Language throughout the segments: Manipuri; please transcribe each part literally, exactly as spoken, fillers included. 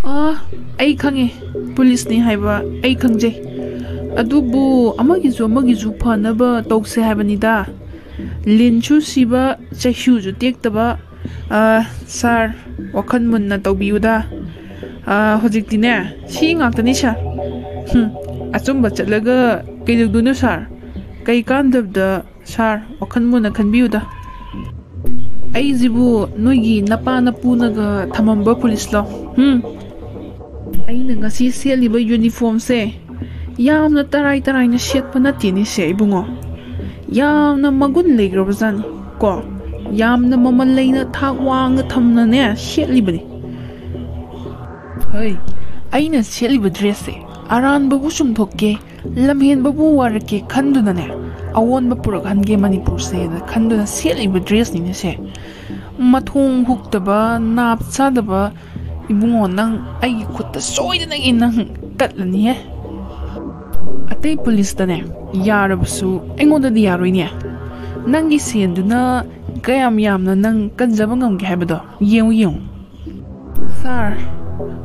ꯑꯥ, ꯑꯩ ꯈꯪꯉꯦ, ꯄꯨꯂꯤꯁꯅꯤ ꯍꯥꯏꯕ ꯑꯩ ꯈꯪꯖꯩ꯫ ꯑꯗꯨꯕꯨ ꯑꯃꯒꯤꯁꯨ ꯑꯃꯒꯤꯁꯨ ꯐꯅꯕ ꯇꯧꯁꯦ ꯍꯥꯏꯕꯅꯤꯗ꯫ ꯂꯤꯟꯁꯨ ꯁꯤꯕ, ꯆꯩꯁꯨꯁꯨ ꯇꯦꯛꯇꯕ꯫ ꯑꯥ, ꯁꯥꯔ, ꯋꯥꯈꯜ ꯃꯨꯟꯅ ꯇꯧꯕꯤꯌꯨꯗ꯫ ꯑꯥ, ꯍꯧꯖꯤꯛꯇꯤꯅꯦ, ꯁꯤ ꯉꯥꯛꯇꯅꯤ, ꯁꯥꯔ꯫ ꯍꯨꯝ, ꯑꯆꯨꯝꯕ ꯆꯠꯂꯒ ꯀꯩꯗꯧꯗꯣꯏꯅꯣ, ꯁꯥꯔ? ꯀꯩ ꯀꯥꯟꯗꯕꯗ, ꯁꯥꯔ, ꯋꯥꯈꯜ ꯃꯨꯟꯅ ꯈꯟꯕꯤꯌꯨꯗ꯫ ꯑꯩꯁꯤꯕꯨ ꯅꯣꯏꯒꯤ ꯅꯄꯥ ꯅꯄꯨꯅꯒ ꯊꯝꯃꯝꯕ ꯄꯨꯂꯤꯁꯂꯣ? ꯍꯨꯝ? ꯑꯩꯅ ꯉꯁꯤ ꯁꯦꯠꯂꯤꯕ ꯌꯨꯅꯤꯐꯣꯔꯝꯁꯦ ꯌꯥꯝꯅ ꯇꯔꯥꯏ ꯇꯔꯥꯏꯅ ꯁꯦꯠꯄ ꯅꯠꯇꯦꯅꯦ ꯁꯦ, ꯏꯕꯨꯡꯉꯣ꯫ ꯌꯥꯝꯅ ꯃꯒꯨꯟ ꯂꯩꯈ꯭ꯔꯕꯖꯥꯠꯅꯤ ꯀꯣ꯫ ꯌꯥꯝꯅ ꯃꯃꯜ ꯂꯩꯅ, ꯊꯥꯛ ꯋꯥꯡꯅ ꯊꯝꯅꯅꯦ ꯁꯦꯠꯂꯤꯕꯅꯤ꯫ ꯍꯩ, ꯑꯩꯅ ꯁꯦꯠꯂꯤꯕ ꯗ꯭ꯔꯦꯁꯁꯦ ꯑꯔꯥꯟꯕꯕꯨ ꯆꯨꯝꯊꯣꯛꯀꯦ, ꯂꯝꯍꯦꯟꯕꯕꯨ ꯋꯥꯔꯛꯀꯦ ꯈꯟꯗꯨꯅꯅꯦ, ꯑꯑꯣꯟꯕ ꯄꯨꯔꯛꯍꯟꯒꯦ ꯃꯅꯤꯄꯨꯔꯁꯦꯅ ꯈꯟꯗꯨꯅ ꯁꯦꯠꯂꯤꯕ ꯗ꯭ꯔꯦꯁꯅꯤꯅꯦ ꯁꯦ꯫ ꯃꯊꯣꯡ ꯍꯨꯛꯇꯕ, ꯅꯥꯞ ꯆꯥꯗꯕ, ꯏꯕꯨꯡꯉꯣ, ꯅꯪ ꯑꯩꯒꯤ ꯈꯨꯠꯇ ꯁꯣꯏꯗꯅꯒꯤ ꯅꯪ ꯇꯠꯂꯅꯤꯍꯦ꯫ ꯑꯇꯩ ꯄꯨꯂꯤꯁꯇꯅꯦ ꯌꯥꯔꯕꯁꯨ ꯑꯩꯉꯣꯟꯗꯗꯤ ꯌꯥꯔꯣꯏꯅꯦ꯫ ꯅꯪꯒꯤ ꯁꯦꯟꯗꯨꯅ ꯀꯌꯥꯝ ꯌꯥꯝꯅ ꯅꯪ ꯀꯟꯖꯕ ꯉꯝꯒꯦ ꯍꯥꯏꯕꯗꯣ ꯌꯦꯡꯉꯨ, ꯌꯦꯡꯉꯨ꯫ ꯁꯥꯔ,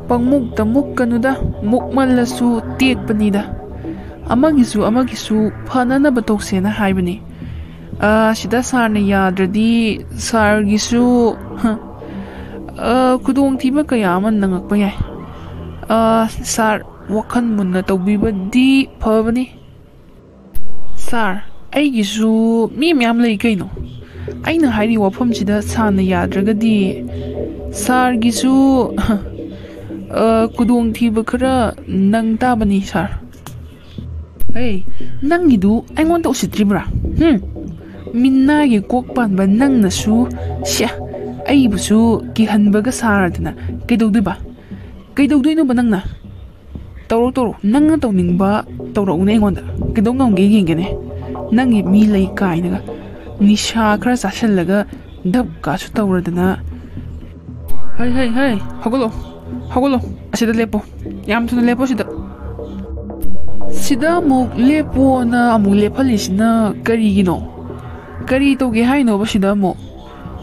ꯄꯪꯃꯨꯛꯇ ꯃꯨꯛꯀꯅꯨꯗ, ꯃꯨꯛꯃꯜꯂꯁꯨ ꯇꯦꯛꯄꯅꯤꯗ꯫ ꯑꯃꯒꯤꯁꯨ ꯑꯃꯒꯤꯁꯨ ꯐꯅꯅꯕ ꯇꯧꯁꯦꯅ ꯍꯥꯏꯕꯅꯤ꯫ ꯑ, ꯁꯤꯗ ꯁꯥꯔꯅ ꯌꯥꯗ꯭ꯔꯗꯤ ꯁꯥꯔꯒꯤꯁꯨ, ꯍ, ꯑ, ꯈꯨꯗꯣꯡꯊꯤꯕ ꯀꯌꯥ ꯑꯃ ꯅꯪꯉꯛꯄ ꯌꯥꯏ꯫ ꯑ, ꯁꯥꯔ, ꯋꯥꯈꯜ ꯃꯨꯟꯅ ꯇꯧꯕꯤꯕꯗꯤ ꯐꯕꯅꯤ꯫ ꯁꯥꯔ, ꯑꯩꯒꯤꯁꯨ ꯃꯤ ꯃꯌꯥꯝ ꯂꯩ ꯀꯩꯅꯣ꯫ ꯑꯩꯅ ꯍꯥꯏꯔꯤ ꯋꯥꯐꯝꯁꯤꯗ ꯁꯥꯔꯅ ꯌꯥꯗ꯭ꯔꯒꯗꯤ ꯁꯥꯔꯒꯤꯁꯨ, ꯑ, ꯈꯨꯗꯣꯡꯊꯤꯕ ꯈꯔ ꯅꯪ ꯇꯥꯕꯅꯤ, ꯁꯥꯔ꯫ ꯍꯦ, ꯅꯪꯒꯤꯗꯨ ꯑꯩꯉꯣꯟꯗ ꯎꯁꯤꯠꯇ꯭ꯔꯤꯕ꯭ꯔꯥ? ꯍꯨꯝ? ꯃꯤꯅꯥꯏꯒꯤ ꯀꯣꯛ ꯄꯥꯟꯕ ꯅꯪꯅꯁꯨ, ꯁ꯭ꯌꯥ, ꯑꯩꯕꯨꯁꯨ ꯀꯤꯍꯟꯕꯒ ꯁꯥꯔꯗꯅ ꯀꯩꯗꯧꯗꯣꯏꯕ? ꯀꯩꯗꯧꯗꯣꯏꯅꯣꯕ ꯅꯪꯅ? ꯇꯧꯔꯣ, ꯇꯧꯔꯣ, ꯅꯪꯅ ꯇꯧꯅꯤꯡꯕ ꯇꯧꯔꯛꯎꯅꯦ ꯑꯩꯉꯣꯟꯗ꯫ ꯀꯩꯗꯧ ꯉꯝꯒꯦ ꯌꯦꯡꯒꯦꯅꯦ꯫ ꯅꯪꯒꯤ ꯃꯤ ꯂꯩ ꯀꯥꯏꯅꯒ, ꯅꯤꯁꯥ ꯈꯔ ꯆꯥꯁꯤꯜꯂꯒ ꯙꯞꯀꯥꯁꯨ ꯇꯧꯔꯗꯅ꯫ ꯍꯩ, ꯍꯩ, ꯍꯩ, ꯍꯧꯒꯠꯂꯣ, ꯍꯧꯒꯠꯂꯣ, ꯑꯁꯤꯗ ꯂꯦꯞꯄꯣ, ꯌꯥꯝ ꯊꯨꯅ ꯂꯦꯞꯄꯣ ꯁꯤꯗ꯫ ꯁꯤꯗ ꯑꯃꯨꯛ ꯂꯦꯞꯄꯣꯅ ꯑꯃꯨꯛ ꯂꯦꯞꯍꯜꯂꯤꯁꯤꯅ ꯀꯔꯤꯒꯤꯅꯣ? ꯀꯔꯤ ꯇꯧꯒꯦ ꯍꯥꯏꯅꯣꯕ ꯁꯤꯗ ꯑꯃꯨꯛ?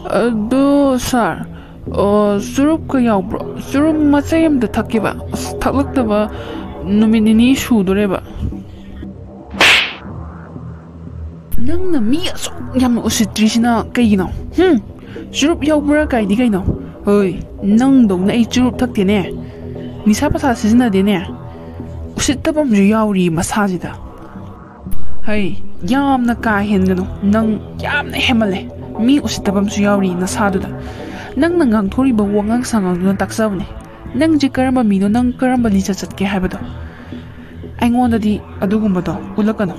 ꯑꯗꯣ ꯁꯥꯔ, ꯑꯣ, ꯆꯨꯔꯨꯞꯀ ꯌꯥꯎꯕ꯭ꯔꯣ? ꯆꯨꯔꯨꯞ ꯃꯆꯩ ꯑꯝꯇ ꯊꯛꯀꯦꯕ꯫ ꯑꯁ, ꯊꯛꯂꯛꯇꯕ ꯅꯨꯃꯤꯠ ꯅꯤꯅꯤ ꯁꯨꯗꯣꯔꯦꯕ꯫ ꯅꯪꯅ ꯃꯤ ꯑꯁꯨꯛ ꯌꯥꯝꯅ ꯎꯁꯤꯠꯇ꯭ꯔꯤꯁꯤꯅ ꯀꯩꯒꯤꯅꯣ? ꯍꯨꯝ? ꯆꯨꯔꯨꯞ ꯌꯥꯎꯕ꯭ꯔꯥ ꯀꯥꯏꯗꯤ ꯀꯩꯅꯣ? ꯍꯣꯏ, ꯅꯪꯗꯧꯅ ꯑꯩ ꯆꯨꯔꯨꯞ ꯊꯛꯇꯦꯅꯦ, ꯅꯤꯁꯥ ꯄꯁꯥ ꯁꯤꯖꯤꯟꯅꯗꯦꯅꯦ꯫ ꯎꯁꯤꯠꯇꯕ ꯑꯃꯁꯨ ꯌꯥꯎꯔꯤ ꯃꯁꯥꯁꯤꯗ꯫ ꯍꯩ, ꯌꯥꯝꯅ ꯀꯥ ꯍꯦꯟꯒꯅꯨ꯫ ꯅꯪ ꯌꯥꯝꯅ ꯍꯦꯟꯃꯜꯂꯦ꯫ ꯃꯤ ꯎꯁꯤꯠꯇꯕ ꯑꯃꯁꯨ ꯌꯥꯎꯔꯤ ꯅꯁꯥꯗꯨꯗ꯫ ꯅꯪꯅ ꯉꯥꯡꯊꯣꯔꯤꯕ ꯋꯥꯉꯥꯡ ꯁꯉꯥꯡꯗꯨꯅ ꯇꯥꯛꯆꯕꯅꯦ꯫ ꯅꯪꯁꯦ ꯀꯔꯝꯕ ꯃꯤꯅꯣ, ꯅꯪ ꯀꯔꯝꯕ ꯂꯤꯆꯠ ꯆꯠꯀꯦ ꯍꯥꯏꯕꯗꯣ꯫ ꯑꯩꯉꯣꯟꯗꯗꯤ ꯑꯗꯨꯒꯨꯝꯕꯗꯣ ꯎꯠꯂꯛꯀꯅꯨ꯫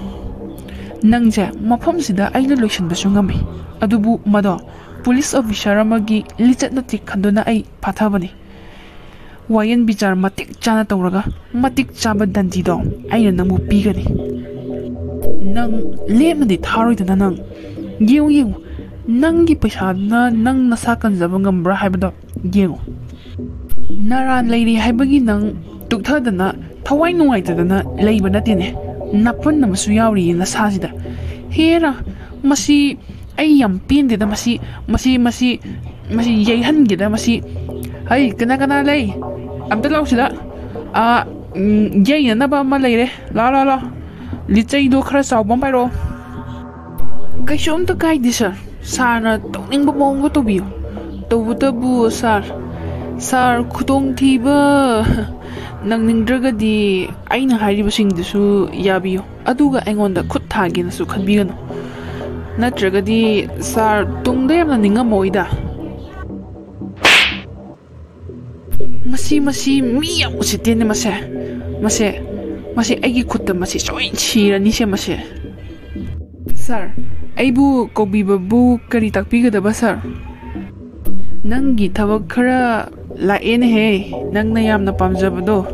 ꯅꯪꯁꯦ ꯃꯐꯝꯁꯤꯗ ꯑꯩꯅ ꯂꯣꯏꯁꯤꯟꯕꯁꯨ ꯉꯝꯃꯤ, ꯑꯗꯨꯕꯨ ꯃꯗꯣ ꯄꯨꯂꯤꯁ ꯑꯣꯐꯤꯁꯥꯔ ꯑꯃꯒꯤ ꯂꯤꯆꯠ ꯅꯠꯇꯦ ꯈꯟꯗꯨꯅ ꯑꯩ ꯐꯥꯊꯕꯅꯤ꯫ ꯋꯥꯌꯦꯟ ꯕꯤꯆꯥꯔ ꯃꯇꯤꯛ ꯆꯥꯅ ꯇꯧꯔꯒ ꯃꯇꯤꯛ ꯆꯥꯕ ꯗꯟꯗꯤꯗꯣ ꯑꯩꯅ ꯅꯪꯕꯨ ꯄꯤꯒꯅꯤ꯫ ꯅꯪ ꯂꯦꯝꯅꯗꯤ ꯊꯥꯔꯣꯏꯗꯅ ꯅꯪ꯫ ꯌꯦꯡꯉꯨ, ꯌꯦꯡꯉꯨ, ꯅꯪꯒꯤ ꯄꯩꯁꯥꯗꯨꯅ ꯅꯪ ꯅꯁꯥ ꯀꯟꯖꯕ ꯉꯝꯕ꯭ꯔꯥ ꯍꯥꯏꯕꯗꯣ ꯌꯦꯡꯉꯨ꯫ ꯅꯔꯥꯟ ꯂꯩꯔꯤ ꯍꯥꯏꯕꯒꯤ ꯅꯪ ꯇꯨꯛꯊꯗꯅ, ꯊꯋꯥꯏ ꯅꯨꯡꯉꯥꯏꯇꯗꯅ ꯂꯩꯕ ꯅꯠꯇꯦꯅꯦ꯫ ꯅꯥꯄꯟ ꯑꯃꯁꯨ ꯌꯥꯎꯔꯤꯌꯦ ꯅꯁꯥꯁꯤꯗ꯫ ꯍꯦꯔꯥ, ꯃꯁꯤ ꯑꯩ ꯌꯥꯝ ꯄꯦꯟꯗꯦꯗ꯫ ꯃꯁꯤ, ꯃꯁꯤ, ꯃꯁꯤ, ꯃꯁꯤ ꯌꯩꯍꯟꯒꯦꯗ ꯃꯁꯤ꯫ ꯍꯩ, ꯀꯅꯥ ꯀꯅꯥ ꯂꯩ? ꯑꯝꯇ ꯂꯥꯎꯁꯤꯗ꯫ ꯑꯥ, ꯎꯝ, ꯌꯩꯅꯅꯕ ꯑꯃ ꯂꯩꯔꯦ꯫ ꯂꯥꯎ, ꯂꯥꯎ, ꯂꯥꯎ꯫ ꯂꯤꯆꯩꯗꯣ ꯈꯔ ꯆꯥꯎꯕ ꯑꯃ ꯄꯥꯏꯔꯛꯑꯣ꯫ ꯀꯩꯁꯨ ꯑꯝꯇ ꯀꯥꯏꯗꯦ ꯁꯥꯔ꯫ ꯁꯥꯔꯅ ꯇꯧꯅꯤꯡꯕ ꯃꯑꯣꯡꯗ ꯇꯧꯕꯤꯌꯨ꯫ ꯇꯧꯕꯇꯕꯨ ꯁꯥꯔ, ꯁꯥꯔ, ꯈꯨꯗꯣꯡꯊꯤꯕ ꯅꯪꯅꯤꯡꯗ꯭ꯔꯒꯗꯤ ꯑꯩꯅ ꯍꯥꯏꯔꯤꯕꯁꯤꯡꯗꯨꯁꯨ ꯌꯥꯕꯤꯌꯨ꯫ ꯑꯗꯨꯒ ꯑꯩꯉꯣꯟꯗ ꯈꯨꯠ ꯊꯥꯒꯦꯅꯁꯨ ꯈꯟꯕꯤꯒꯅꯨ꯫ ꯅꯠꯇ꯭ꯔꯒꯗꯤ ꯁꯥꯔ ꯇꯨꯡꯗ ꯌꯥꯝꯅ ꯅꯤꯡꯉꯝꯃꯣꯏꯗ꯫ ꯃꯁꯤ, ꯃꯁꯤ ꯃꯤ ꯌꯥꯝ ꯎꯁꯤꯠꯇꯦꯅꯦ ꯃꯁꯦ꯫ ꯃꯁꯦ, ꯃꯁꯦ ꯑꯩꯒꯤ ꯈꯨꯠꯇ ꯃꯁꯤ ꯁꯣꯏ ꯁꯤꯔꯅꯤꯁꯦ ꯃꯁꯦ꯫ ꯁꯥꯔ, ꯑꯩꯕꯨ ꯀꯧꯕꯤꯕꯕꯨ ꯀꯔꯤ ꯇꯥꯛꯄꯤꯒꯗꯕ ꯁꯥꯔ? ꯅꯪꯒꯤ ꯊꯕꯛ ꯈꯔ ꯂꯥꯛꯑꯦꯅꯦꯍꯦ, ꯅꯪꯅ ꯌꯥꯝꯅ ꯄꯥꯝꯖꯕꯗꯣ꯫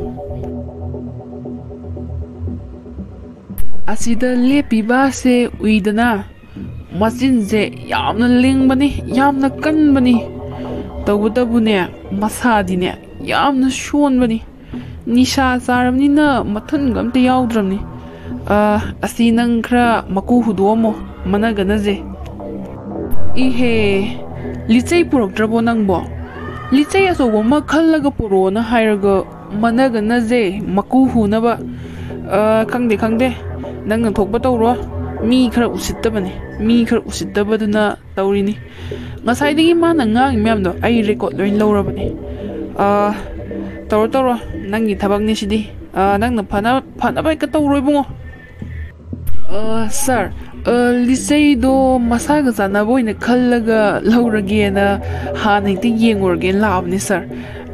ꯑꯁꯤꯗ ꯂꯦꯞꯄꯤꯕꯁꯦ ꯎꯏꯗꯅ, ꯃꯆꯤꯟꯁꯦ ꯌꯥꯝꯅ ꯂꯤꯡꯕꯅꯤ, ꯌꯥꯝꯅ ꯀꯟꯕꯅꯤ꯫ ꯇꯧꯕꯇꯕꯨꯅꯦ, ꯃꯁꯥꯗꯤꯅꯦ ꯌꯥꯝꯅ ꯁꯣꯟꯕꯅꯤ꯫ ꯅꯤꯁꯥ ꯆꯥꯔꯕꯅꯤꯅ ꯃꯊꯨꯟꯒ ꯑꯝꯇ ꯌꯥꯎꯗ꯭ꯔꯕꯅꯤ꯫ ꯑ, ꯑꯁꯤ ꯅꯪ ꯈꯔ ꯃꯀꯨ ꯍꯨꯗꯣꯛꯑꯝꯃꯣ, ꯃꯅꯒꯅꯁꯦ꯫ ꯏꯍꯦ, ꯂꯤꯆꯩ ꯄꯨꯔꯛꯇ꯭ꯔꯕꯣ ꯅꯪꯕꯣ? "ꯂꯤꯆꯩ ꯑꯆꯧꯕ ꯑꯃ ꯈꯜꯂꯒ ꯄꯨꯔꯛꯑꯣꯅ ꯍꯥꯏꯔꯒ ꯃꯅꯒꯅꯁꯦ ꯃꯀꯨ ꯍꯨꯅꯕ꯫ ꯑ, ꯈꯪꯗꯦ, ꯈꯪꯗꯦ, ꯅꯪꯅ ꯊꯣꯛꯄ ꯇꯧꯔꯣ꯫ ꯃꯤ ꯈꯔ ꯎꯁꯤꯠꯇꯕꯅꯦ, ꯃꯤ ꯈꯔ ꯎꯁꯤꯠꯇꯕꯗꯨꯅ ꯇꯧꯔꯤꯅꯤ꯫ ꯉꯁꯥꯏꯗꯒꯤ ꯃꯥꯅ ꯉꯥꯡꯉꯤ ꯃꯌꯥꯝꯗꯣ ꯑꯩ ꯔꯦꯀꯣꯔꯠ ꯂꯣꯏ ꯂꯧꯔꯕꯅꯦ꯫ ꯑ, ꯇꯧꯔꯣ, ꯇꯧꯔꯣ, ꯅꯪꯒꯤ ꯊꯕꯛꯅꯤ ꯁꯤꯗꯤ꯫ ꯑ, ꯅꯪꯅ ꯐꯅ-, ꯐꯅꯕ ꯍꯦꯛꯇ ꯇꯧꯔꯣ ꯏꯕꯨꯡꯉꯣ꯫" "ꯑ, ꯁꯥꯔ, ꯑ, ꯂꯤꯆꯩꯗꯣ ꯃꯁꯥꯒ ꯆꯥꯟꯅꯕ ꯑꯣꯏꯅ ꯈꯜꯂꯒ ꯂꯧꯔꯒꯦꯅ ꯍꯥꯟꯅ ꯍꯦꯛꯇ ꯌꯦꯡꯉꯨꯔꯒꯦꯅ ꯂꯥꯛꯑꯕꯅꯦ, ꯁꯥꯔ꯫"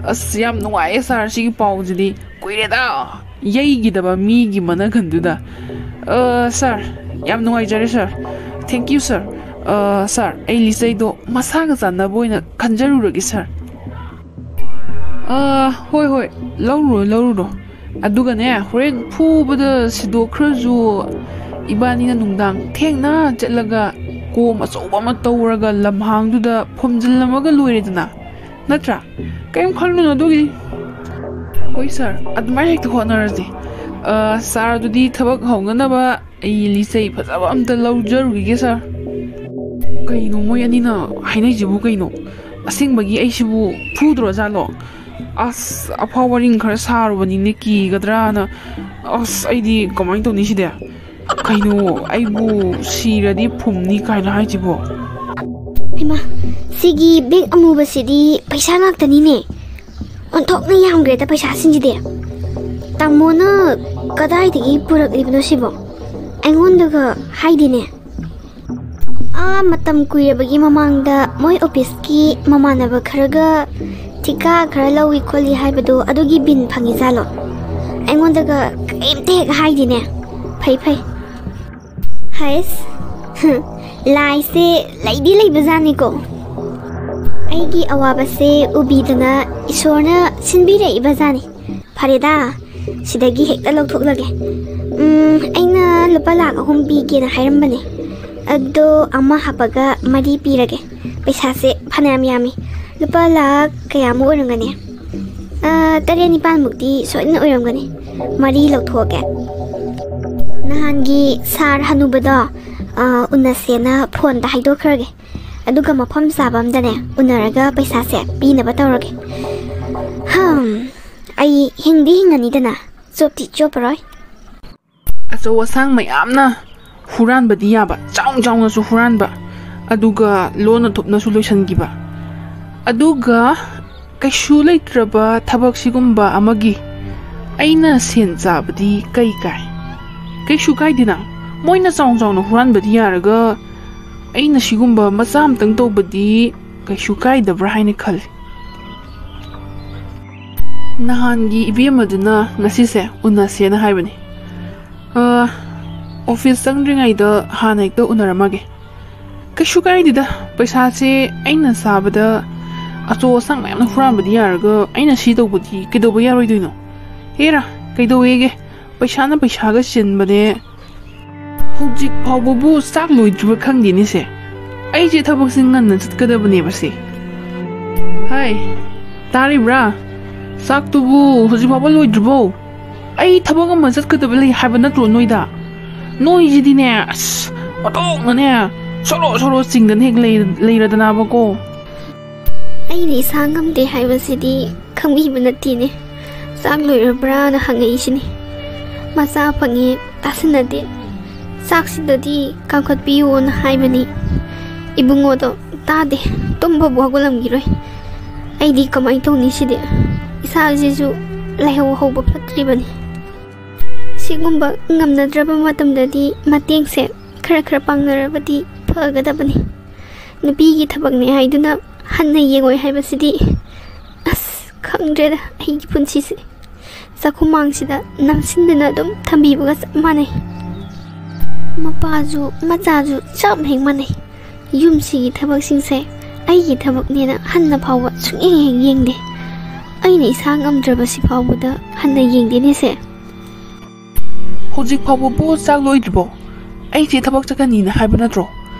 "ꯑꯁ, ꯌꯥꯝ ꯅꯨꯡꯉꯥꯏꯌꯦ, ꯁꯥꯔ, ꯁꯤꯒꯤ ꯄꯥꯎꯁꯤꯗꯤ꯫ ꯀꯨꯏꯔꯦꯗ ꯌꯩꯈꯤꯗꯕ ꯃꯤꯒꯤ ꯃꯅꯒꯟꯗꯨꯗ꯫ ꯑ, ꯁꯥꯔ, ꯌꯥꯝ ꯅꯨꯡꯉꯥꯏꯖꯔꯦ, ꯁꯥꯔ꯫ Thank you, ꯁꯥꯔ꯫ ꯑ, ꯁꯥꯔ, ꯑꯩ ꯂꯤꯆꯩꯗꯣ ꯃꯁꯥꯒ ꯆꯥꯟꯅꯕ ꯑꯣꯏꯅ ꯈꯟꯖꯔꯨꯔꯒꯦ, ꯁꯥꯔ꯫" "ꯑ, ꯍꯣꯏ, ꯍꯣꯏ, ꯂꯧꯔꯨꯔꯣ, ꯂꯧꯔꯨꯔꯣ꯫ ꯑꯗꯨꯒꯅꯦ, ꯍꯣꯔꯦꯟ ꯐꯨꯕꯗ ꯁꯤꯗꯣꯛꯈ꯭ꯔꯁꯨ, ꯏꯕꯥꯅꯤꯅ ꯅꯨꯡꯗꯥꯡ ꯊꯦꯡꯅ ꯆꯠꯂꯒ ꯀꯣꯝ ꯑꯆꯧꯕ ꯑꯃ ꯇꯧꯔꯒ ꯂꯝꯍꯥꯡꯗꯨꯗ ꯐꯨꯝꯖꯤꯜꯂꯝꯃꯒ ꯂꯣꯏꯔꯦꯗꯅ, ꯅꯠꯇ꯭ꯔꯥ? ꯀꯔꯤꯝ ꯈꯜꯂꯨꯅꯨ ꯑꯗꯨꯒꯤꯗꯤ꯫" "ꯍꯣꯏ, ꯁꯥꯔ, ꯑꯗꯨꯃꯥꯏꯅ ꯍꯦꯛꯇ ꯍꯣꯠꯅꯔꯁꯤ꯫ ꯑ, ꯁꯥꯔ, ꯑꯗꯨꯗꯤ ꯊꯕꯛ ꯍꯧꯅꯅꯕ ꯑꯩ ꯂꯤꯆꯩ ꯐꯖꯕ ꯑꯝꯇ ꯂꯧꯖꯔꯨꯈꯤꯒꯦ, ꯁꯥꯔ꯫" ꯀꯩꯅꯣ ꯃꯣꯏ ꯑꯅꯤꯅ ꯍꯥꯏꯅꯩꯁꯤꯕꯨ ꯀꯩꯅꯣ? ꯑꯁꯦꯡꯕꯒꯤ ꯑꯩꯁꯤꯕꯨ ꯐꯨꯗ꯭ꯔꯣꯖꯥꯠꯂꯣ? ꯑꯁ, ꯑꯐꯥꯎ ꯑꯔꯤꯡ ꯈꯔ ꯁꯥꯔꯨꯕꯅꯤꯅꯦ, ꯀꯤꯒꯗ꯭ꯔꯥꯅ꯫ ꯑꯁ, ꯑꯩꯗꯤ ꯀꯃꯥꯏꯅ ꯇꯧꯅꯤ ꯁꯤꯗꯤ? ꯀꯩꯅꯣ, ꯑꯩꯕꯨ ꯁꯤꯔꯗꯤ ꯐꯨꯝꯅꯤ ꯀꯥꯏꯅ ꯍꯥꯏꯁꯤꯕꯣ? ꯍꯩꯃꯥ, ꯁꯤꯒꯤ ꯕꯦꯛ ꯑꯃꯨꯕꯁꯤꯗꯤ ꯄꯩꯁꯥ ꯉꯥꯛꯇꯅꯤꯅꯦ꯫ ꯑꯣꯟꯊꯣꯛꯅ ꯌꯥꯝꯈ꯭ꯔꯦꯗ ꯄꯩꯁꯥꯁꯤꯡꯁꯤꯗꯤ꯫ ꯇꯥꯃꯣꯅ ꯀꯗꯥꯏꯗꯒꯤ ꯄꯨꯔꯛꯂꯤꯕꯅꯣ ꯁꯤꯕꯣ? ꯑꯩꯉꯣꯟꯗꯒ ꯍꯥꯏꯗꯦꯅꯦ꯫ ꯑꯥ, ꯃꯇꯝ ꯀꯨꯏꯔꯕꯒꯤ ꯃꯃꯥꯡꯗ ꯃꯣꯏ ꯑꯣꯐꯤꯁꯀꯤ ꯃꯃꯥꯟꯅꯕ ꯈꯔꯒ ꯊꯤꯀꯥ ꯈꯔ ꯂꯧꯏ ꯈꯣꯠꯂꯤ ꯍꯥꯏꯕꯗꯣ, ꯑꯗꯨꯒꯤ ꯕꯤꯟ ꯐꯪꯉꯤ ꯖꯥꯠꯂꯣ? ꯑꯩꯉꯣꯟꯗꯒ ꯀꯔꯤꯝꯇ ꯍꯦꯛ ꯍꯥꯏꯗꯦꯅꯦ꯫ ꯐꯩ, ꯐꯩ꯫ ꯍꯩꯁ, ꯂꯥꯏꯁꯦ ꯂꯩꯗꯤ ꯂꯩꯕꯖꯥꯠꯅꯤꯀꯣ꯫ ꯑꯩꯒꯤ ꯑꯋꯥꯕꯁꯦ ꯎꯕꯤꯗꯅ ꯏꯁꯣꯔꯅ ꯁꯤꯟꯕꯤꯔꯛꯏꯕꯖꯥꯠꯅꯤ꯫ ꯐꯔꯦꯗ, ꯁꯤꯗꯒꯤ ꯍꯦꯛꯇ ꯂꯧꯊꯣꯛꯂꯒꯦ꯫ ꯎꯝ, ꯑꯩꯅ ꯂꯨꯄꯥ ꯂꯥꯛ ꯑꯍꯨꯝ ꯄꯤꯒꯦꯅ ꯍꯥꯏꯔꯝꯕꯅꯦ, ꯑꯗꯣ ꯑꯃ ꯍꯥꯞꯄꯒ ꯃꯔꯤ ꯄꯤꯔꯒꯦ꯫ ꯄꯩꯁꯥꯁꯦ ꯐꯅꯌꯥꯝ ꯌꯥꯝꯃꯤ꯫ ꯂꯨꯄꯥ ꯂꯥꯛ ꯀꯌꯥꯃꯨꯛ ꯑꯣꯏꯔꯝꯒꯅꯤ? ꯑ, ꯇꯔꯦꯠ ꯅꯤꯄꯥꯜꯃꯨꯛꯇꯤ ꯁꯣꯏꯗꯅ ꯑꯣꯏꯔꯝꯒꯅꯤ꯫ ꯃꯔꯤ ꯂꯧꯊꯣꯛꯑꯒꯦ꯫ ꯅꯍꯥꯟꯒꯤ ꯁꯥꯔ ꯍꯅꯨꯕꯗꯣ, ꯑ, ꯎꯅꯁꯦꯅ ꯐꯣꯟꯗ ꯍꯥꯏꯗꯣꯛꯈ꯭ꯔꯒꯦ꯫ ꯑꯗꯨꯒ ꯃꯐꯝ ꯆꯥꯕ ꯑꯝꯗꯅꯦ ꯎꯅꯔꯒ ꯄꯩꯁꯥꯁꯦ ꯄꯤꯅꯕ ꯇꯧꯔꯒꯦ꯫ ꯍꯝ, ꯑꯩ ꯍꯤꯡꯗꯤ ꯍꯤꯡꯉꯅꯤꯗꯅ, ꯆꯣꯞꯇꯤ ꯆꯣꯞꯄꯔꯣꯏ꯫ ꯑꯆꯧ ꯑꯁꯥꯡ ꯃꯌꯥꯝꯅ ꯍꯨꯔꯥꯟꯕꯗꯤ ꯌꯥꯕ, ꯆꯥꯎ ꯆꯥꯎꯅꯁꯨ ꯍꯨꯔꯥꯟꯕ, ꯑꯗꯨꯒ ꯂꯣꯟꯅ ꯊꯨꯞꯅꯁꯨ ꯂꯣꯏꯁꯤꯟꯈꯤꯕ, ꯑꯗꯨꯒ ꯀꯩꯁꯨ ꯂꯩꯇ꯭ꯔꯕ ꯊꯕꯛ ꯁꯤꯒꯨꯝꯕ ꯑꯃꯒꯤ ꯑꯩꯅ ꯁꯦꯟ ꯆꯥꯕꯗꯤ ꯀꯩ ꯀꯥꯏ? ꯀꯩꯁꯨ ꯀꯥꯏꯗꯦꯅ꯫ ꯃꯣꯏꯅ ꯆꯥꯎ ꯆꯥꯎꯅ ꯍꯨꯔꯥꯟꯕꯗꯤ ꯌꯥꯔꯒ ꯑꯩꯅ ꯁꯤꯒꯨꯝꯕ ꯃꯆꯥ ꯑꯃꯇꯪ ꯇꯧꯕꯗꯤ ꯀꯩꯁꯨ ꯀꯥꯏꯗꯕ꯭ꯔꯥ ꯍꯥꯏꯅ ꯈꯜꯂꯤ꯫ ꯅꯍꯥꯟꯒꯤ ꯏꯕꯦꯝꯃꯗꯨꯅ ꯉꯁꯤꯁꯦ ꯎꯅꯁꯦꯅ ꯍꯥꯏꯕꯅꯤ꯫ ꯑ, ꯑꯣꯐꯤꯁ ꯆꯪꯗ꯭ꯔꯤꯉꯩꯗ ꯍꯥꯟꯅ ꯍꯦꯛꯇ ꯎꯅꯔꯝꯃꯒꯦ꯫ ꯀꯩꯁꯨ ꯀꯥꯏꯗꯦꯗ, ꯄꯩꯁꯥꯁꯦ ꯑꯩꯅ ꯆꯥꯕꯗ ꯑꯆꯧ ꯑꯁꯥꯡ ꯃꯌꯥꯝꯅ ꯍꯨꯔꯥꯟꯕꯗꯤ ꯌꯥꯔꯒ ꯑꯩꯅ ꯁꯤ ꯇꯧꯕꯗꯤ ꯀꯩꯗꯧꯕ ꯌꯥꯔꯣꯏꯗꯣꯏꯅꯣ? ꯍꯦꯔꯥ, ꯀꯩꯗꯧꯋꯦꯒꯦ? ꯄꯩꯁꯥꯅ ꯄꯩꯁꯥꯒ ꯆꯤꯟꯕꯅꯦ꯫ ꯍꯧꯖꯤꯛ ꯐꯥꯎꯕꯕꯨ ꯆꯥꯛ ꯂꯣꯏꯗ꯭ꯔꯤꯕ ꯈꯪꯗꯦꯅꯦꯁꯦ꯫ ꯑꯩꯁꯦ ꯊꯕꯛꯁꯦ ꯉꯟꯅ ꯆꯠꯀꯗꯕꯅꯦꯕ ꯁꯦ꯫ ꯍꯥꯏ, ꯇꯥꯔꯤꯕ꯭ꯔꯥ? ꯆꯥꯛꯇꯨꯕꯨ ꯍꯧꯖꯤꯛ ꯐꯥꯎꯕ ꯂꯣꯏꯗ꯭ꯔꯤꯕꯣ? ꯑꯩ ꯊꯕꯛ ꯑꯃ ꯆꯠꯀꯗꯕ ꯂꯩ ꯍꯥꯏꯕ ꯅꯠꯇ꯭ꯔꯣ ꯅꯣꯏꯗ? ꯅꯣꯏꯁꯤꯗꯤꯅꯦ, ꯑꯁ, ꯑꯣꯟꯊꯣꯛꯅꯅꯦ, ꯁꯣꯔꯣ ꯁꯣꯔꯣ ꯆꯤꯡꯗꯅ ꯍꯦꯛ ꯂꯩ-, ꯂꯩꯔꯗꯅꯕꯀꯣ꯫ ꯑꯩꯅ ꯏꯁꯥ ꯉꯝꯗꯦ ꯍꯥꯏꯕꯁꯤꯗꯤ ꯈꯪꯕꯤꯕ ꯅꯠꯇꯦꯅꯦ꯫ ꯆꯥꯛ ꯂꯣꯏꯔꯕ꯭ꯔꯥꯅ ꯍꯪꯉꯛꯏꯁꯤꯅꯤ꯫ ꯃꯆꯥ ꯐꯪꯉꯦ ꯇꯥꯁꯤꯟꯅꯗꯦ꯫ ꯆꯥꯛꯁꯤꯗꯗꯤ ꯀꯥꯝꯈꯠꯄꯤꯌꯣꯅ ꯍꯥꯏꯕꯅꯤ꯫ ꯏꯕꯨꯡꯉꯣꯗꯣ ꯇꯥꯗꯦ, ꯇꯨꯝꯕꯕꯨ ꯍꯧꯒꯠꯂꯝꯈꯤꯔꯣꯏ꯫ ꯑꯩꯗꯤ ꯀꯃꯥꯏꯅ ꯇꯧꯅꯤ ꯁꯤꯗꯤ? ꯏꯁꯥꯁꯤꯁꯨ ꯂꯥꯏꯍꯧ ꯍꯧꯕ ꯐꯠꯇ꯭ꯔꯤꯕꯅꯤ꯫ ꯁꯤꯒꯨꯝꯕ ꯉꯝꯅꯗ꯭ꯔꯕ ꯃꯇꯝꯗꯗꯤ ꯃꯇꯦꯡꯁꯦ ꯈꯔ ꯈꯔ ꯄꯥꯡꯅꯔꯕꯗꯤ ꯐꯒꯗꯕꯅꯤ꯫ ꯅꯨꯄꯤꯒꯤ ꯊꯕꯛꯅꯦ ꯍꯥꯏꯗꯨꯅ ꯍꯟꯅ ꯌꯦꯡꯉꯣꯏ ꯍꯥꯏꯕꯁꯤꯗꯤ, ꯑꯁ, ꯈꯪꯗ꯭ꯔꯦꯗ ꯑꯩꯒꯤ ꯄꯨꯟꯁꯤꯁꯦ꯫ ꯆꯥꯛꯈꯨꯃꯥꯡꯁꯤꯗ ꯅꯝꯁꯤꯟꯗꯨꯅ ꯑꯗꯨꯝ ꯊꯝꯕꯤꯕꯒ ꯆꯞ ꯃꯥꯟꯅꯩ꯫ ꯃꯄꯥꯁꯨ ꯃꯆꯥꯁꯨ ꯆꯞ ꯍꯦꯛ ꯃꯥꯟꯅꯩ꯫ ꯌꯨꯝꯁꯤꯒꯤ ꯊꯕꯛꯁꯤꯡꯁꯦ ꯑꯩꯒꯤ ꯊꯕꯛꯅꯦꯅ ꯍꯟꯅ ꯐꯥꯎꯕ ꯁꯨꯡꯌꯦꯡ ꯍꯦꯛ ꯌꯦꯡꯗꯦ꯫ ꯑꯩꯅ ꯏꯁꯥ ꯉꯝꯗ꯭ꯔꯕꯁꯤ ꯐꯥꯎꯕꯗ ꯍꯟꯅ ꯌꯦꯡꯗꯦꯅꯦꯁꯦ꯫ ꯍꯧꯖꯤꯛ ꯐꯥꯎꯕꯕꯨ ꯆꯥꯛ ꯂꯣꯏꯗ꯭ꯔꯤꯕꯣ? ꯑꯩꯁꯦ ꯊꯕꯛ ꯆꯠꯀꯅꯤꯅ ꯍꯥꯏꯕ ꯅꯠꯇ꯭ꯔꯣ?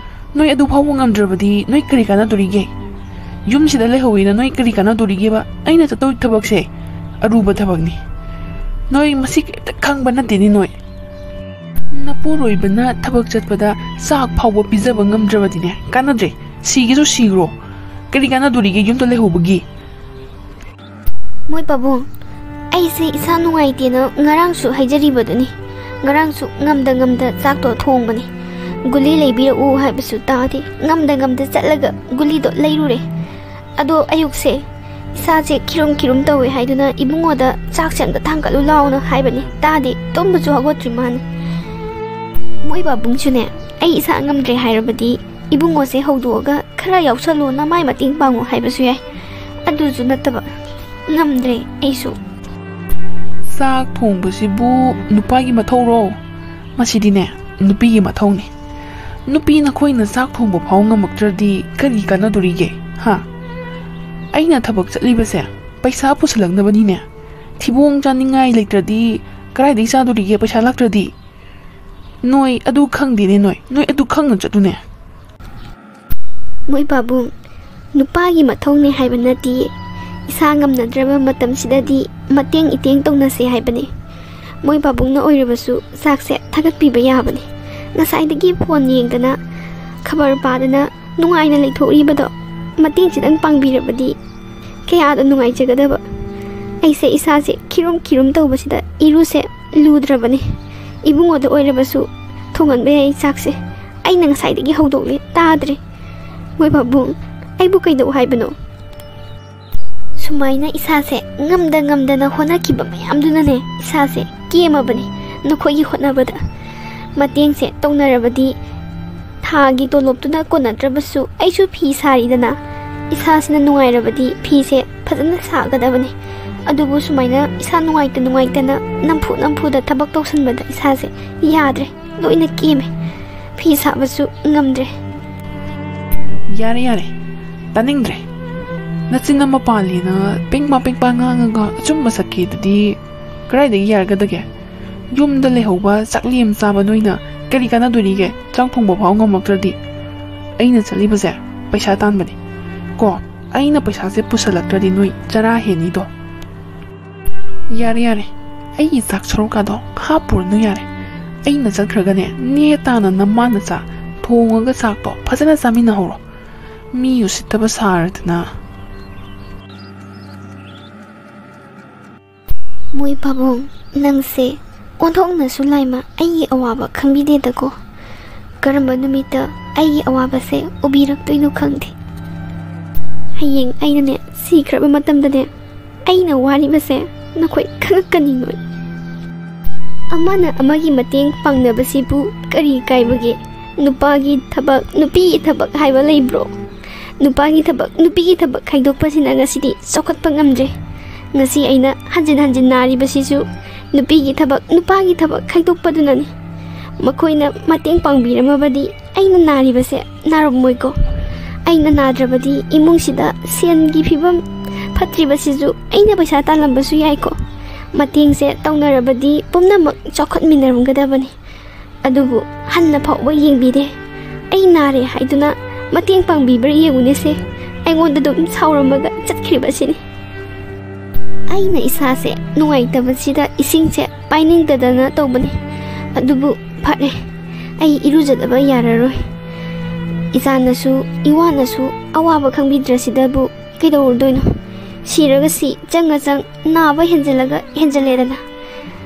ꯅꯣꯏ ꯑꯗꯨ ꯐꯥꯎꯕ ꯉꯝꯗ꯭ꯔꯕꯗꯤ ꯅꯣꯏ ꯀꯔꯤ ꯀꯥꯟꯅꯗꯣꯔꯤꯒꯦ? ꯌꯨꯝꯁꯤꯗ ꯂꯩꯍꯧꯋꯦꯅ ꯅꯣꯏ ꯀꯔꯤ ꯀꯥꯟꯅꯗꯣꯔꯤꯒꯦꯕ? ꯑꯩꯅ ꯆꯠꯇꯧꯔꯤ ꯊꯕꯛꯁꯦ ꯑꯔꯨꯕ ꯊꯕꯛꯅꯤ꯫ ꯅꯣꯏ ꯃꯁꯤ ꯀꯩꯝꯇ ꯈꯪꯕ ꯅꯠꯇꯦꯅꯦ ꯅꯣꯏ꯫ ꯅꯄꯨꯔꯣꯏꯕꯅ ꯊꯕꯛ ꯆꯠꯄꯗ ꯆꯥꯛ ꯐꯥꯎꯕ ꯄꯤꯖꯕ ꯉꯝꯗ꯭ꯔꯕꯗꯤꯅꯦ ꯀꯥꯟꯅꯗ꯭ꯔꯦ꯫ ꯁꯤꯒꯦꯁꯨ ꯁꯤꯈ꯭ꯔꯣ꯫ ꯀꯔꯤ ꯀꯥꯟꯅꯗꯣꯔꯤꯒꯦ ꯌꯨꯝꯗ ꯂꯩꯍꯧꯕꯒꯤ? ꯃꯣꯏ ꯄꯥꯕꯨꯡ, ꯑꯩꯁꯦ ꯏꯁꯥ ꯅꯨꯡꯉꯥꯏꯇꯦꯅ ꯉꯔꯥꯡꯁꯨ ꯍꯥꯏꯖꯔꯤꯕꯗꯨꯅꯤ꯫ ꯉꯔꯥꯡꯁꯨ ꯉꯝꯗ ꯉꯝꯗ ꯆꯥꯛꯇꯣ ꯊꯣꯡꯕꯅꯤ꯫ ꯒꯨꯂꯤ ꯂꯩꯕꯤꯔꯛꯎ ꯍꯥꯏꯕꯁꯨ ꯇꯥꯗꯦ꯫ ꯉꯝꯗ ꯉꯝꯗ ꯆꯠꯂꯒ ꯒꯨꯂꯤꯗꯣ ꯂꯩꯔꯨꯔꯦ꯫ ꯑꯗꯣ ꯑꯌꯨꯛꯁꯦ ꯏꯁꯥꯁꯦ ꯈꯤꯔꯨꯝ ꯈꯤꯔꯨꯝ ꯇꯧꯋꯦ ꯍꯥꯏꯗꯨꯅ ꯏꯕꯨꯡꯉꯣꯗ ꯆꯥꯛꯁꯦ ꯑꯝꯇ ꯊꯥꯡꯒꯠꯂꯨ ꯂꯥꯎꯅ ꯍꯥꯏꯕꯅꯤ꯫ ꯇꯥꯗꯦ, ꯇꯨꯝꯕꯁꯨ ꯍꯧꯒꯠꯇ꯭ꯔꯤ ꯃꯥꯅꯤ꯫ ꯃꯣꯏ ꯄꯥꯕꯨꯡꯁꯨꯅꯦ, ꯑꯩ ꯏꯁꯥ ꯉꯝꯗ꯭ꯔꯦ ꯍꯥꯏꯔꯕꯗꯤ ꯏꯕꯨꯡꯉꯣꯁꯦ ꯍꯧꯗꯣꯛꯑꯒ ꯈꯔ ꯌꯥꯎꯁꯜꯂꯣ, ꯅꯃꯥꯏ ꯃꯇꯦꯡ ꯄꯥꯡꯉꯣ ꯍꯥꯏꯕꯁꯨ ꯌꯥꯏ꯫ ꯑꯗꯨꯁꯨ ꯅꯠꯇꯕ, ꯉꯝꯗ꯭ꯔꯦ ꯑꯩꯁꯨ꯫ ꯆꯥꯛ ꯊꯣꯡꯕꯁꯤꯕꯨ ꯅꯨꯄꯥꯒꯤ ꯃꯊꯧꯔꯣ? ꯃꯁꯤꯗꯤꯅꯦ, ꯅꯨꯄꯤꯒꯤ ꯃꯊꯧꯅꯤ꯫ ꯅꯨꯄꯤ ꯅꯈꯣꯏꯅ ꯆꯥꯛ ꯊꯣꯡꯕ ꯐꯥꯎ ꯉꯝꯃꯛꯇ꯭ꯔꯗꯤ ꯀꯔꯤ ꯀꯥꯟꯅꯗꯣꯔꯤꯒꯦ? ꯍꯥ? ꯑꯩꯅ ꯊꯕꯛ ꯆꯠꯂꯤꯕꯁꯦ ꯄꯩꯁꯥ ꯄꯨꯁꯜꯂꯛꯅꯕꯅꯤꯅꯦ꯫ ꯊꯤꯕꯣꯡ ꯆꯥꯅꯤꯡꯉꯥꯏ ꯂꯩꯇ꯭ꯔꯗꯤ ꯀꯗꯥꯏꯗꯒꯤ ꯆꯥꯗꯣꯔꯤꯒꯦ ꯄꯩꯁꯥ ꯂꯥꯛꯇ꯭ꯔꯗꯤ? ꯅꯣꯏ ꯑꯗꯨ ꯈꯪꯗꯦꯅꯦ, ꯅꯣꯏ, ꯅꯣꯏ ꯑꯗꯨ ꯈꯪꯅ ꯆꯠꯂꯨꯅꯦ꯫ ꯃꯣꯏ ꯄꯥꯕꯨꯡ, ꯅꯨꯄꯥꯒꯤ ꯃꯊꯧꯅꯦ ꯍꯥꯏꯕ ꯅꯠꯇꯤꯌꯦ꯫ ꯏꯁꯥ ꯉꯝꯅꯗ꯭ꯔꯕ ꯃꯇꯝꯁꯤꯗꯗꯤ ꯃꯇꯦꯡ ꯏꯇꯦꯡ ꯇꯧꯅꯁꯦ ꯍꯥꯏꯕꯅꯦ꯫ ꯃꯣꯏ ꯄꯥꯕꯨꯡꯅ ꯑꯣꯏꯔꯕꯁꯨ ꯆꯥꯛꯁꯦ ꯊꯥꯒꯠꯄꯤꯕ ꯌꯥꯕꯅꯦ꯫ ꯉꯁꯥꯏꯗꯒꯤ ꯐꯣꯟ ꯌꯦꯡꯗꯅ, ꯈꯕꯔ ꯄꯥꯗꯅ ꯅꯨꯡꯉꯥꯏꯅ ꯂꯩꯊꯣꯛꯂꯤꯕꯗꯣ ꯃꯇꯦꯡ ꯈꯤꯇꯪ ꯄꯥꯡꯕꯤꯔꯕꯗꯤ ꯀꯌꯥꯗ ꯅꯨꯡꯉꯥꯏꯖꯒꯗꯕ꯫ ꯑꯩꯁꯦ ꯏꯁꯥꯁꯦ ꯈꯤꯔꯨꯝ ꯈꯤꯔꯨꯝ ꯇꯧꯕꯁꯤꯗ ꯏꯔꯨꯁꯦ ꯂꯨꯗ꯭ꯔꯕꯅꯤ꯫ ꯏꯕꯨꯡꯉꯣꯗ ꯑꯣꯏꯔꯕꯁꯨ ꯊꯣꯡꯍꯟꯕ ꯌꯥꯏ ꯆꯥꯛꯁꯦ꯫ ꯑꯩꯅ ꯉꯁꯥꯏꯗꯒꯤ ꯍꯧꯗꯣꯛꯂꯦ, ꯇꯥꯗ꯭ꯔꯦ꯫ ꯃꯣꯏ ꯄꯥꯕꯨꯡ, ꯑꯩꯕꯨ ꯀꯩꯗꯧ ꯍꯥꯏꯕꯅꯣ? ꯁꯨꯃꯥꯏꯅ ꯏꯁꯥꯁꯦ ꯉꯝꯗ ꯉꯝꯗꯅ ꯍꯣꯠꯅꯈꯤꯕ ꯃꯌꯥꯝꯗꯨꯅꯅꯦ ꯏꯁꯥꯁꯦ ꯀꯦꯝꯃꯕꯅꯤ ꯅꯈꯣꯏꯒꯤ ꯍꯣꯠꯅꯕꯗ꯫ ꯃꯇꯦꯡꯁꯦ ꯇꯧꯅꯔꯕꯗꯤ ꯊꯥꯒꯤ ꯇꯣꯂꯣꯞꯇꯨꯅ ꯀꯣꯟꯅꯗ꯭ꯔꯕꯁꯨ ꯑꯩꯁꯨ ꯐꯤ ꯁꯥꯔꯤꯗꯅ, ꯏꯁꯥꯁꯤꯅ ꯅꯨꯡꯉꯥꯏꯔꯕꯗꯤ ꯐꯤꯁꯦ ꯐꯖꯅ ꯁꯥꯒꯗꯕꯅꯤ꯫ ꯑꯗꯨꯕꯨ ꯁꯨꯃꯥꯏꯅ ꯏꯁꯥ ꯅꯨꯡꯉꯥꯏꯇ ꯅꯨꯡꯉꯥꯏꯇꯅ ꯅꯝꯐꯨ ꯅꯝꯐꯨꯗ ꯊꯕꯛ ꯇꯧꯁꯟꯕꯗ ꯏꯁꯥꯁꯦ ꯌꯥꯗ꯭ꯔꯦ, ꯂꯣꯏꯅ ꯀꯦꯝꯃꯦ꯫ ꯐꯤ ꯁꯥꯕꯁꯨ ꯉꯝꯗ꯭ꯔꯦ꯫ ꯌꯥꯔꯦ, ꯌꯥꯔꯦ, ꯇꯥꯅꯤꯡꯗ꯭ꯔꯦ꯫ ꯅꯆꯤꯟ ꯑꯃ ꯄꯥꯜꯂꯦꯅ ꯄꯦꯡꯄꯥ ꯄꯦꯡꯄꯥ ꯉꯥꯡꯉꯒ ꯑꯆꯨꯝꯕ ꯁꯛꯀꯦꯗꯨꯗꯤ ꯀꯗꯥꯏꯗꯒꯤ ꯌꯥꯔꯒꯗꯒꯦ? ꯌꯨꯝꯗ ꯂꯩꯍꯧꯕ ꯆꯥꯛꯂꯦꯝ ꯆꯥꯕ ꯅꯣꯏꯅ ꯀꯔꯤ ꯀꯥꯟꯅꯗꯣꯔꯤꯒꯦ? ꯆꯥꯛ ꯊꯣꯡꯕ ꯐꯥꯎ ꯉꯝꯃꯛꯇ꯭ꯔꯗꯤ꯫ ꯑꯩꯅ ꯆꯠꯂꯤꯕꯁꯦ ꯄꯩꯁꯥ ꯇꯥꯟꯕꯅꯤ ꯀꯣ꯫ ꯑꯩꯅ ꯄꯩꯁꯥꯁꯦ ꯄꯨꯁꯜꯂꯛꯇ꯭ꯔꯗꯤ ꯅꯣꯏ ꯆꯔꯥ ꯍꯦꯟꯅꯤꯗꯣ꯫ ꯌꯥꯔꯦ, ꯌꯥꯔꯦ, ꯑꯩꯒꯤ ꯆꯥꯛ ꯁꯔꯨꯛꯀꯥꯗꯣ ꯍꯥꯞꯄꯨꯔꯅꯨ ꯌꯥꯔꯦ꯫ ꯑꯩꯅ ꯆꯠꯈ꯭ꯔꯒꯅꯦ, ꯅꯦ ꯇꯥꯅ ꯅꯃꯥ ꯅꯆꯥ ꯊꯣꯡꯉꯒ ꯆꯥꯛꯇꯣ ꯐꯖꯅ ꯆꯥꯃꯤꯟꯅꯍꯧꯔꯣ꯫ ꯃꯤ ꯎꯁꯤꯠꯇꯕ ꯁꯥꯔꯗꯅ꯫ ꯃꯣꯏ ꯄꯥꯕꯨꯡ, ꯅꯪꯁꯦ ꯑꯣꯟꯊꯣꯛꯅꯁꯨ ꯂꯥꯏꯃ ꯑꯩꯒꯤ ꯑꯋꯥꯕ ꯈꯪꯕꯤꯗꯦꯗꯀꯣ꯫ ꯀꯔꯝꯕ ꯅꯨꯃꯤꯠꯇ ꯑꯩꯒꯤ ꯑꯋꯥꯕꯁꯦ ꯎꯕꯤꯔꯛꯇꯣꯏꯅꯣ ꯈꯪꯗꯦ꯫ ꯍꯌꯦꯡ ꯑꯩꯅꯅꯦ ꯁꯤꯈ꯭ꯔꯕ ꯃꯇꯝꯗꯅꯦ, ꯑꯩꯅ ꯋꯥꯔꯤꯕꯁꯦ ꯅꯈꯣꯏ ꯈꯪꯉꯛꯀꯅꯤ ꯅꯣꯏ꯫ ꯑꯃꯅ ꯑꯃꯒꯤ ꯃꯇꯦꯡ ꯄꯥꯡꯅꯕꯁꯤꯕꯨ ꯀꯔꯤ ꯀꯥꯏꯕꯒꯦ? ꯅꯨꯄꯥꯒꯤ ꯊꯕꯛ, ꯅꯨꯄꯤꯒꯤ ꯊꯕꯛ ꯍꯥꯏꯕ ꯂꯩꯕ꯭ꯔꯣ? ꯅꯨꯄꯥꯒꯤ ꯊꯕꯛ, ꯅꯨꯄꯤꯒꯤ ꯊꯕꯛ ꯈꯥꯏꯗꯣꯛꯄꯁꯤꯅ ꯉꯁꯤꯗꯤ ꯆꯥꯎꯈꯠꯄ ꯉꯝꯗ꯭ꯔꯦ꯫ ꯉꯁꯤ ꯑꯩꯅ ꯍꯟꯖꯤꯟ ꯍꯟꯖꯤꯟ ꯅꯥꯔꯤꯕꯁꯤꯁꯨ ꯅꯨꯄꯤꯒꯤ ꯊꯕꯛ, ꯅꯨꯄꯥꯒꯤ ꯊꯕꯛ ꯈꯥꯏꯗꯣꯛꯄꯗꯨꯅꯅꯤ꯫ ꯃꯈꯣꯏꯅ ꯃꯇꯦꯡ ꯄꯥꯡꯕꯤꯔꯝꯃꯕꯗꯤ ꯑꯩꯅ ꯅꯥꯔꯤꯕꯁꯦ ꯅꯥꯔꯝꯃꯣꯏꯀꯣ꯫ ꯑꯩꯅ ꯅꯥꯗ꯭ꯔꯕꯗꯤ ꯏꯃꯨꯡꯁꯤꯗ ꯁꯦꯟꯒꯤ ꯐꯤꯕꯝ ꯐꯠꯇ꯭ꯔꯤꯕꯁꯤꯁꯨ ꯑꯩꯅ ꯄꯩꯁꯥ ꯇꯥꯜꯂꯝꯕꯁꯨ ꯌꯥꯏꯀꯣ꯫ ꯃꯇꯦꯡꯁꯦ ꯇꯧꯅꯔꯕꯗꯤ ꯄꯨꯝꯅꯃꯛ ꯆꯥꯎꯈꯠꯃꯤꯟꯅꯔꯝꯒꯗꯕꯅꯤ꯫ ꯑꯗꯨꯕꯨ ꯍꯟꯅ ꯐꯥꯎꯕ ꯌꯦꯡꯕꯤꯗꯦ꯫ ꯑꯩ ꯅꯥꯔꯦ ꯍꯥꯏꯗꯨꯅ ꯃꯇꯦꯡ ꯄꯥꯡꯕꯤꯕ꯭ꯔꯥ ꯌꯦꯡꯉꯨꯅꯦꯁꯦ꯫ ꯑꯩꯉꯣꯟꯗ ꯑꯗꯨꯝ ꯁꯥꯎꯔꯝꯃꯒ ꯆꯠꯈ꯭ꯔꯤꯕꯁꯤꯅꯤ꯫ ꯑꯩꯅ ꯏꯁꯥꯁꯦ ꯅꯨꯡꯉꯥꯏꯇꯕꯁꯤꯗ ꯏꯁꯤꯡꯁꯦ ꯄꯥꯏꯅꯤꯡꯗꯗꯅ ꯇꯧꯕꯅꯤ꯫ ꯑꯗꯨꯕꯨ ꯐꯔꯦ, ꯑꯩ ꯏꯔꯨꯖꯗꯕ ꯌꯥꯔꯔꯣꯏ꯫ ꯏꯆꯥꯅꯁꯨ ꯏꯋꯥꯅꯁꯨ ꯑꯋꯥꯕ ꯈꯪꯕꯤꯗ꯭ꯔꯁꯤꯗꯕꯨ ꯀꯩꯗꯧꯔꯨꯗꯣꯏꯅꯣ? ꯁꯤꯔꯒ ꯁꯤ, ꯆꯪꯉ ꯆꯪ, ꯅꯥꯕ ꯍꯦꯟꯖꯤꯜꯂꯒ ꯍꯦꯟꯖꯤꯜꯂꯦꯗꯅ꯫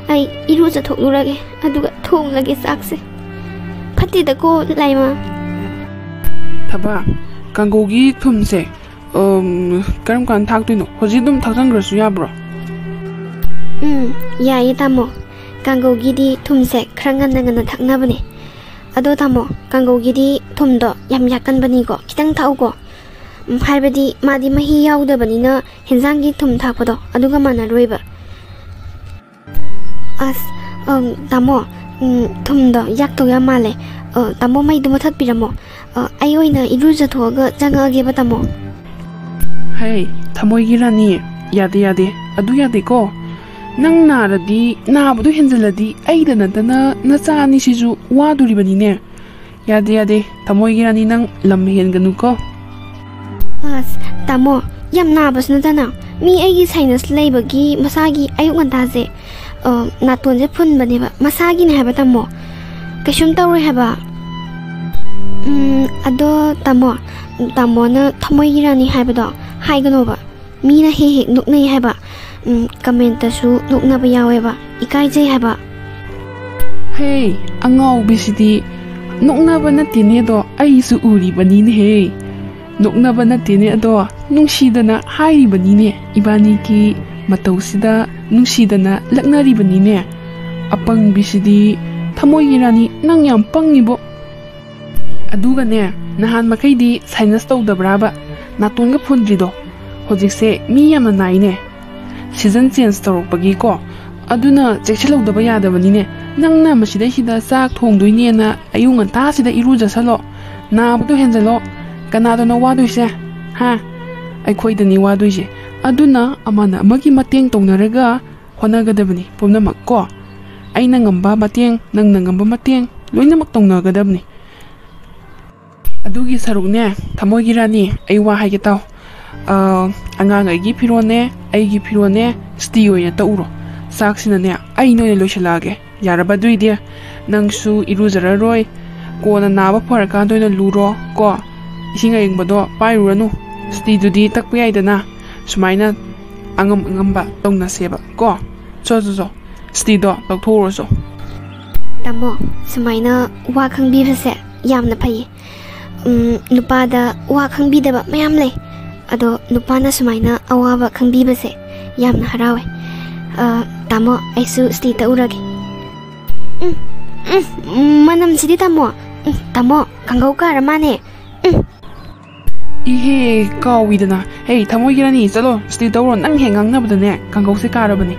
ꯑꯩ ꯏꯔꯨꯖꯊꯣꯛꯂꯨꯔꯒꯦ, ꯑꯗꯨꯒ ꯊꯣꯡꯂꯒꯦ ꯆꯥꯛꯁꯦ꯫ ꯐꯠꯇꯦꯗꯀꯣ, ꯂꯥꯏꯃ꯫ ꯊꯕ, ꯀꯥꯡꯒꯧꯒꯤ ꯊꯨꯝꯁꯦ, ꯎꯝ, ꯀꯔꯝ ꯀꯥꯟꯗ ꯊꯥꯛꯇꯣꯏꯅꯣ? ꯍꯧꯖꯤꯛ ꯑꯗꯨꯝ ꯊꯥꯛꯆꯟꯈ꯭ꯔꯁꯨ ꯌꯥꯕ꯭ꯔꯣ? ꯎꯝ, ꯌꯥꯏꯌꯦ ꯇꯥꯃꯣ꯫ ꯀꯥꯡꯒꯧꯒꯤꯗꯤ ꯊꯨꯝꯁꯦ ꯈꯔ ꯉꯟꯅ ꯉꯟꯅ ꯊꯥꯛꯅꯕꯅꯦ꯫ ꯑꯗꯣ ꯇꯥꯃꯣ, ꯀꯥꯡꯒꯧꯒꯤꯗꯤ ꯊꯨꯝꯗꯣ ꯌꯥꯝ ꯌꯥꯛꯀꯟꯕꯅꯤꯀꯣ, ꯈꯤꯇꯪ ꯊꯥꯛꯎꯀꯣ꯫ ꯎꯝ, ꯍꯥꯏꯕꯗꯤ ꯃꯥꯗꯤ ꯃꯍꯤ ꯌꯥꯎꯗꯕꯅꯤꯅ ꯍꯦꯟꯖꯥꯡꯒꯤ ꯊꯨꯝ ꯊꯥꯛꯄꯗꯣ ꯑꯗꯨꯒ ꯃꯥꯟꯅꯔꯣꯏꯕ꯫ ꯑꯁ, ꯑꯝ, ꯇꯥꯃꯣ, ꯎꯝ, ꯊꯨꯝꯗꯣ ꯌꯥꯛꯇꯧ ꯌꯥꯝ ꯃꯥꯜꯂꯦ꯫ ꯑ, ꯇꯥꯃꯣ, ꯃꯩꯗꯣ ꯃꯨꯊꯠꯄꯤꯔꯝꯃꯣ꯫ ꯑ, ꯑꯩ ꯑꯣꯏꯅ ꯏꯔꯨꯖꯊꯣꯛꯑꯒ ꯆꯪꯉꯛꯑꯒꯦꯕ, ꯇꯥꯃꯣ꯫ ꯍꯩ, ꯊꯃꯣꯏꯒꯤ ꯔꯥꯅꯤ, ꯌꯥꯗꯦ, ꯌꯥꯗꯦ, ꯑꯗꯨ ꯌꯥꯗꯦꯀꯣ꯫ ꯅꯪ ꯅꯥꯔꯗꯤ, ꯅꯥꯕꯗꯣ ꯍꯦꯟꯖꯤꯜꯂꯗꯤ ꯑꯩꯗ ꯅꯠꯇꯅ ꯅꯆꯥ ꯑꯅꯤꯁꯤꯁꯨ ꯋꯥꯗꯣꯔꯤꯕꯅꯤꯅꯦ꯫ ꯌꯥꯗꯦ, ꯌꯥꯗꯦ, ꯊꯃꯣꯏꯒꯤ ꯔꯥꯅꯤ, ꯅꯪ ꯂꯝ ꯍꯦꯟꯒꯅꯨꯀꯣ꯫ ꯑꯁ, ꯇꯥꯃꯣ, ꯌꯥꯝ ꯅꯥꯕꯁꯨ ꯅꯠꯇꯅ, ꯃꯤ ꯑꯩꯒꯤ sinus ꯂꯩꯕꯒꯤ ꯃꯁꯥꯒꯤ ꯑꯌꯨꯛ ꯉꯟꯇꯥꯁꯦ, ꯑ, ꯅꯥꯇꯣꯟꯁꯦ ꯐꯨꯟꯕꯅꯦꯕ, ꯃꯁꯥꯒꯤꯅꯦ ꯍꯥꯏꯕ, ꯇꯥꯃꯣ꯫ ꯀꯩꯁꯨꯝ ꯇꯧꯔꯣꯏ ꯍꯥꯏꯕ꯫ ꯎꯝ, ꯑꯗꯣ ꯇꯥꯃꯣ, ꯇꯥꯃꯣꯅ ꯊꯃꯣꯏꯒꯤ ꯔꯥꯅꯤ ꯍꯥꯏꯕꯗꯣ ꯍꯥꯏꯒꯅꯣꯕ꯫ ꯃꯤꯅ ꯍꯦꯛ ꯍꯦꯛ ꯅꯣꯛꯅꯩ ꯍꯥꯏꯕ꯫ ꯎꯝ, ꯀꯃꯦꯟꯇꯁꯨ ꯅꯣꯛꯅꯕ ꯌꯥꯎꯋꯦꯕ꯫ ꯏꯀꯥꯏꯖꯩ ꯍꯥꯏꯕ꯫ ꯍꯦ, ꯑꯉꯥꯎꯕꯤꯁꯤꯗꯤ꯫ ꯅꯣꯛꯅꯕ ꯅꯠꯇꯦꯅꯦ ꯑꯗꯣ, ꯑꯩꯁꯨ ꯎꯔꯤꯕꯅꯤꯅꯦꯍꯦ꯫ ꯅꯣꯛꯅꯕ ꯅꯠꯇꯦꯅꯦ ꯑꯗꯣ, ꯅꯨꯡꯁꯤꯗꯅ ꯍꯥꯏꯔꯤꯕꯅꯤꯅꯦ꯫ ꯏꯕꯥꯅꯤꯒꯤ ꯃꯇꯧꯁꯤꯗ ꯅꯨꯡꯁꯤꯗꯅ ꯂꯛꯅꯔꯤꯕꯅꯤꯅꯦ꯫ ꯑꯄꯪꯕꯤꯁꯤꯗꯤ꯫ ꯊꯃꯣꯏꯒꯤ ꯔꯥꯅꯤ, ꯅꯪ ꯌꯥꯝ ꯄꯪꯉꯤꯕꯣ꯫ ꯑꯗꯨꯒꯅꯦ, ꯅꯍꯥꯟ ꯃꯈꯩꯗꯤ ꯁꯥꯏꯅꯁ ꯇꯧꯗꯕ꯭ꯔꯥꯕ? ꯅꯥꯇꯣꯟꯒ ꯐꯨꯟꯗ꯭ꯔꯤꯗꯣ? ꯍꯧꯖꯤꯛꯁꯦ ꯃꯤ ꯌꯥꯝꯅ ꯅꯥꯏꯅꯦ꯫ Season change ꯇꯧꯔꯛꯄꯒꯤꯀꯣ꯫ ꯑꯗꯨꯅ ꯆꯦꯛꯁꯤꯜꯍꯧꯗꯕ ꯌꯥꯗꯕꯅꯤꯅꯦ꯫ ꯅꯪꯅ ꯃꯁꯤꯗꯩꯁꯤꯗ ꯆꯥꯛ ꯊꯣꯡꯗꯣꯏꯅꯦꯅ ꯑꯌꯨꯛ ꯉꯟꯇꯥꯁꯤꯗ ꯏꯔꯨꯖꯁꯜꯂꯣ꯫ ꯅꯥꯕꯗꯣ ꯍꯦꯟꯖꯜꯂꯣ꯫ ꯀꯅꯥꯗꯅꯣ ꯋꯥꯗꯣꯏꯁꯦ? ꯍꯥ? ꯑꯩꯈꯣꯏꯗꯅꯤ ꯋꯥꯗꯣꯏꯁꯦ꯫ ꯑꯗꯨꯅ ꯑꯃꯅ ꯑꯃꯒꯤ ꯃꯇꯦꯡ ꯇꯧꯅꯔꯒ ꯍꯣꯠꯅꯒꯗꯕꯅꯤ ꯄꯨꯝꯅꯃꯛ ꯀꯣ꯫ ꯑꯩꯅ ꯉꯝꯕ ꯃꯇꯦꯡ, ꯅꯪꯅ ꯉꯝꯕ ꯃꯇꯦꯡ ꯂꯣꯏꯅꯃꯛ ꯇꯧꯅꯒꯗꯕꯅꯤ꯫ ꯑꯗꯨꯒꯤ ꯁꯔꯨꯛꯅꯦ, ꯊꯃꯣꯏꯒꯤ ꯔꯥꯅꯤ, ꯑꯩ ꯋꯥ ꯍꯥꯏꯒꯦ ꯇꯥꯎ꯫ ꯑ, ꯑꯉꯥꯡ ꯑꯩꯒꯤ ꯐꯤꯔꯣꯜꯅꯦ, ꯑꯩꯒꯤ ꯐꯤꯔꯣꯜꯅꯦ, ꯁ꯭ꯇꯤ ꯑꯣꯏꯅ ꯇꯛꯎꯔꯣ꯫ ꯆꯥꯛꯁꯤꯅꯅꯦ, ꯑꯩꯅ ꯑꯣꯏꯅ ꯂꯣꯏꯁꯤꯜꯂꯛꯑꯒꯦ꯫ ꯌꯥꯔꯕ ꯑꯗꯨꯏꯗꯤ? ꯅꯪꯁꯨ ꯏꯔꯨꯖꯔꯔꯣꯏ꯫ ꯀꯣꯟꯅ ꯅꯥꯕ ꯐꯔꯀꯥꯟꯗ ꯑꯣꯏꯅ ꯂꯨꯔꯣ ꯀꯣ꯫ ꯏꯁꯤꯡ ꯑꯌꯤꯡꯕꯗꯣ ꯄꯥꯏꯔꯨꯔꯅꯨ꯫ ꯁ꯭ꯇꯤꯗꯨꯗꯤ ꯇꯛꯄ ꯌꯥꯏꯗꯅ꯫ ꯁꯨꯃꯥꯏꯅ ꯑꯉꯝ ꯑꯉꯝꯕ ꯇꯧꯅꯁꯦꯕ ꯀꯣ꯫ ꯆꯣ, ꯆꯣ, ꯆꯣ꯫ ꯁ꯭ꯇꯤꯗꯣ ꯂꯧꯊꯣꯛꯎꯔꯣ ꯆꯣ꯫ ꯇꯥꯃꯣ, ꯁꯨꯃꯥꯏꯅ ꯋꯥ ꯈꯪꯕꯤꯕꯁꯦ ꯌꯥꯝꯅ ꯐꯩꯌꯦ꯫ ꯎꯝ, ꯅꯨꯄꯥꯗ ꯋꯥ ꯈꯪꯕꯤꯗꯕ ꯃꯌꯥꯝ ꯂꯩ꯫ ꯑꯗꯣ ꯅꯨꯄꯥꯅ ꯁꯨꯃꯥꯏꯅ ꯑꯋꯥꯕ ꯈꯪꯕꯤꯕꯁꯦ ꯌꯥꯝꯅ ꯍꯔꯥꯎꯋꯦ꯫ ꯑ, ꯇꯥꯃꯣ, ꯑꯩꯁꯨ ꯁ꯭ꯇꯤ ꯇꯛꯎꯔꯒꯦ꯫ ꯎꯝ, ꯎꯝ, ꯃꯅꯝꯁꯤꯗꯤ ꯇꯥꯃꯣ꯫ ꯎꯝ, ꯇꯥꯃꯣ, ꯈꯪꯒꯧ ꯀꯥꯔ ꯃꯥꯅꯦ꯫ ꯎꯝ꯫ ꯏꯍꯦ, ꯀꯥꯎꯏꯗꯅ꯫ ꯍꯦ, ꯊꯃꯣꯏꯒꯤ ꯔꯥꯅꯤ, ꯆꯠꯂꯣ, ꯁ꯭ꯇꯤ ꯇꯧꯔꯣ꯫ ꯅꯪ ꯍꯦꯛ ꯉꯥꯡꯅꯕꯗꯅꯦ, ꯈꯪꯒꯧꯁꯦ ꯀꯥꯔꯕꯅꯦ꯫